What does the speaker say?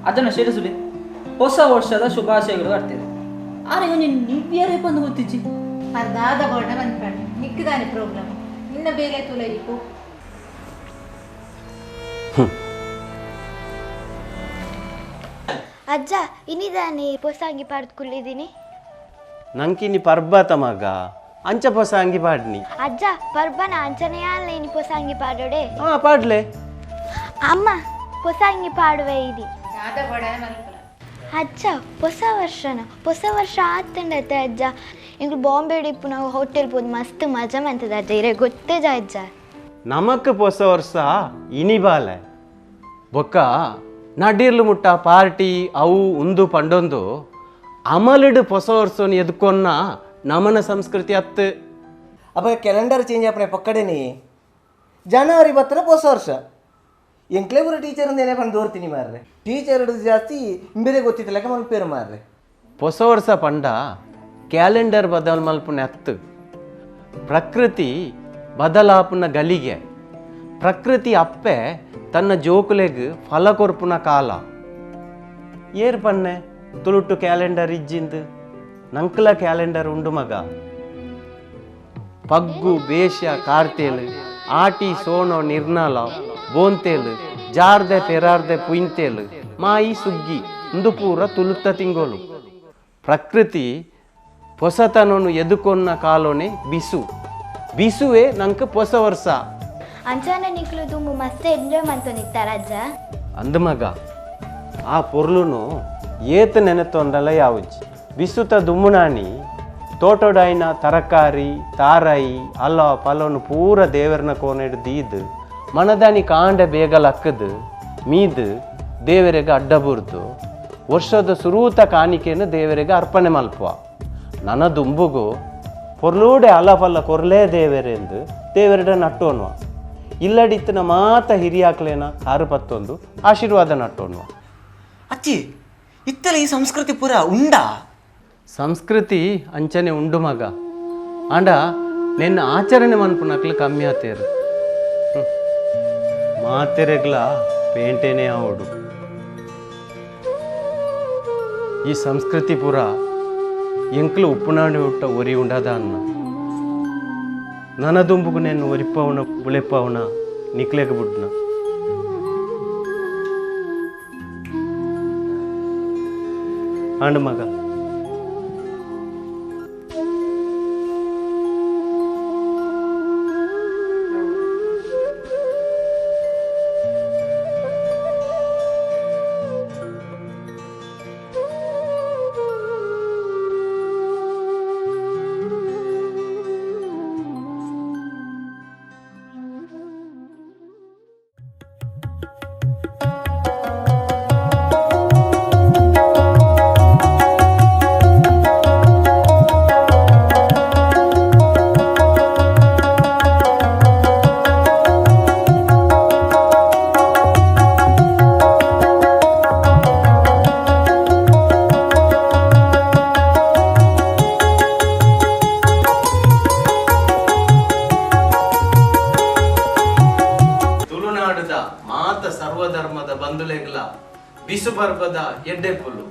ಅದನ್ನು ಸೇರಿಸುವೆ ಹೊಸ ವರ್ಷದ ಶುಭಾಶಯಗಳು ಆಗ್ತದೆ. ಆರೆ ಒಂಜಿ ನಿವ್ಯರೇ ಬಂದು ಗೊತ್ತಿಚ್ಚಿ ಅದಾದ ಬೋರ್ಡ ಬಂದ್ಪಂಡು ನಿಕ್ಕದಾನೆ ಪ್ರೋಗ್ರಾಮ್ ನಿನ್ನ ಬೇಲೆ ತುಲೈಕು. ಅಜ್ಜ ಇನ್ನಿದಾನೆ ಹೊಸ ಅಂಗಿ ಪಾಡ್ದು ಕುಳ್ಳಿದ್ದೀನಿ. ನಂಕಿನಿ ಪರ್ಬತ ಮಗ ಅಂಚ ಹೊಸ ಅಂಗಿ ಪಾಡ್ನಿ. ಅಜ್ಜ ಪರ್ಬನ ಅಂಚನೆಯ ಅಲ್ಲ ಇನಿ ಹೊಸ ಅಂಗಿ ಪಾಡೋಡೆ. ಹಾ ಪಾಡ್ಲೆ. ಅಮ್ಮ ಹೊಸ ಅಂಗಿ ಪಾಡುವೆ ಇದಿ. ಅಜ್ಜ ಹೊಸ ವರ್ಷನ ಹೊಸ ವರ್ಷ ಆತಂಡತ್ತೆ ಅಜ್ಜ. ಇಂಗ್ಲು ಬಾಂಬೆ ಡಿಪ್ಪು ನಾವು ಹೋಟೆಲ್ ಪೋದು ಮಸ್ತ್ ಮಜಾ ಮಂತದ ಅಜ್ಜ. ಇರೇ ಗೊತ್ತೇಜ ಅಜ್ಜ ನಮಕ್ ಹೊಸ ವರ್ಷ ಇನಿ ಬಾಲೆ ಬೊಕ್ಕ ನಡೀರ್ಲು ಮುಟ್ಟ ಪಾರ್ಟಿ ಅವು ಉಂದು ಪಂಡೊಂದು ಅಮಲಿಡು ಹೊಸ ವರ್ಷನ ಎದ್ಕೊನ್ನ ನಮನ ಸಂಸ್ಕೃತಿ ಅತ್ತು. ಅಪ್ಪ ಕ್ಯಾಲೆಂಡರ್ ಚೇಂಜ್ ಆಪಣೆ ಪಕ್ಕಡೇನಿ ಜನವರಿ ಬತ್ತರ ಹೊಸ ವರ್ಷ. ಎಂಕ್ಲೇಬುರ ಟೀಚರ್ ಅಂದೇನೆ ಪಂಡು ದೋರ್ತೀನಿ ಮಾರ್ರೆ. ಟೀಚರ್ ಹಿಡಿದು ಜಾಸ್ತಿ ಇಂಬೇರೆ ಗೊತ್ತಿತ್ತು ಲೆಕ್ಕ ಮಲ್ಪೇರು ಮಾರ್ರೆ. ಹೊಸ ವರ್ಷ ಪಂಡ ಕ್ಯಾಲೆಂಡರ್ ಬದಲ್ ಮಲ್ಪುನ ಅತ್ತು. ಪ್ರಕೃತಿ ಬದಲಾಪುನ ಗಲಿಗೆ ಪ್ರಕೃತಿ ಅಪ್ಪೆ ತನ್ನ ಜೋಕುಲೆಗ್ ಫಲ ಕೊರ್ಪುನ ಕಾಲ. ಏರ್ ಪನ್ನೆ ತುಳುಟು ಕ್ಯಾಲೆಂಡರ್ ಇಜ್ಜಿಂದು ನಂಕಲ ಕ್ಯಾಲೆಂಡರ್ ಉಂಡು ಮಗ. ಪಗ್ಗು ಬೇಷ ಕಾರ್ತೇಲು ಆಟಿ ಸೋನೋ ನಿರ್ನಾಲ ಬೋಂತೇಲು ಜಾರ್ದೆ ಪೆರಾರ್ದೆ ಪುಯಿಂತೇಲು ಮಾಯಿ ಸುಗ್ಗಿ ಇಂದು ಪೂರ ತುಳುತ್ತ ತಿಂಗೋಲು. ಪ್ರಕೃತಿ ಹೊಸತನನ್ನು ಎದುಕೊನ್ನ ಕಾಲೋನೆ ಬಿಸು ಬಿಸುವೆ ನಂಗೆ ಹೊಸ ವರ್ಷ. ಅಂಚಾನ ನಿಕ್ಲು ದುಂಬು ಮಸ್ತ್ ಎಂಜಾಯ್ ಮಂತೊಂದಿತ್ತಾರೆ ಅಜ್ಜ. ಅಂದ ಮಗ ಆ ಪೊರ್ಲುನು ಏತ್ ನೆನೆತೊಂದಲ್ಲ ಯಾವುಜ್ಜಿ. ಬಿಸುತ ದುಮ್ಮುನಾಣಿ ತೋಟೋಡಾಯಿನ ತರಕಾರಿ ತಾರಾಯಿ ಅಲ್ಲ ಪಲೋನು ಪೂರ ದೇವರನ ಕೋನೆಡು ದೀದು ಮನದಾನಿ ಕಾಂಡ ಬೇಗ ಲಕ್ಕದು ಮೀದು ದೇವರಿಗೆ ಅಡ್ಡ ಬುರ್ದು ವರ್ಷದ ಸುರೂತ ಕಾಣಿಕೆಯನ್ನು ದೇವರಿಗೆ ಅರ್ಪಣೆ ಮಲ್ಪುವ. ನನ್ನ ದುಂಬುಗು ಪೊರ್ಲೂಡೆ ಅಲ ಫಲ ಕೊರ್ಲೇ ದೇವರೆಂದು ದೇವರಡ ನಟ್ಟೋನ್ವ. ಇಲ್ಲಡಿತ್ತನ ಮಾತ ಹಿರಿಯಾಕ್ಲೇನ ಕಾರು ಪತ್ತೊಂದು ಆಶೀರ್ವಾದ ನಟ್ಟೋನ್ವ. ಅಚ್ಚಿ ಇತ್ತಲ ಈ ಸಂಸ್ಕೃತಿ ಪೂರ ಉಂಡಾ? ಸಂಸ್ಕೃತಿ ಅಂಚನೆ ಉಂಡು ಮಗ. ಆಂಡ ನಿನ್ನ ಆಚರಣೆ ಮನ್ಪುನಕ್ಲು ಕಮ್ಮಿ ಆತೇರು. ಮಾತೆರೆಗ್ಲ ಪೇಂಟೇನೆ ಆವಡು. ಈ ಸಂಸ್ಕೃತಿ ಪೂರ ಎಂಕ್ಲು ಉಪ್ಪುನಾಡಿ ಹುಟ್ಟ ಒರಿ ಉಂಡದ ಅನ್ನ. ನನದುಂಬುಗು ನೆನ್ನು ಒರಿಪವನ ಬುಳೆಪವನ ನಿಕ್ಲೆಗ ಬುಡ್ನ. ಆಂಡು ಮಗ ಬಿಸು ಪರ್ಬದ ಎಡ್ಡೆಪ್ಪುಲು.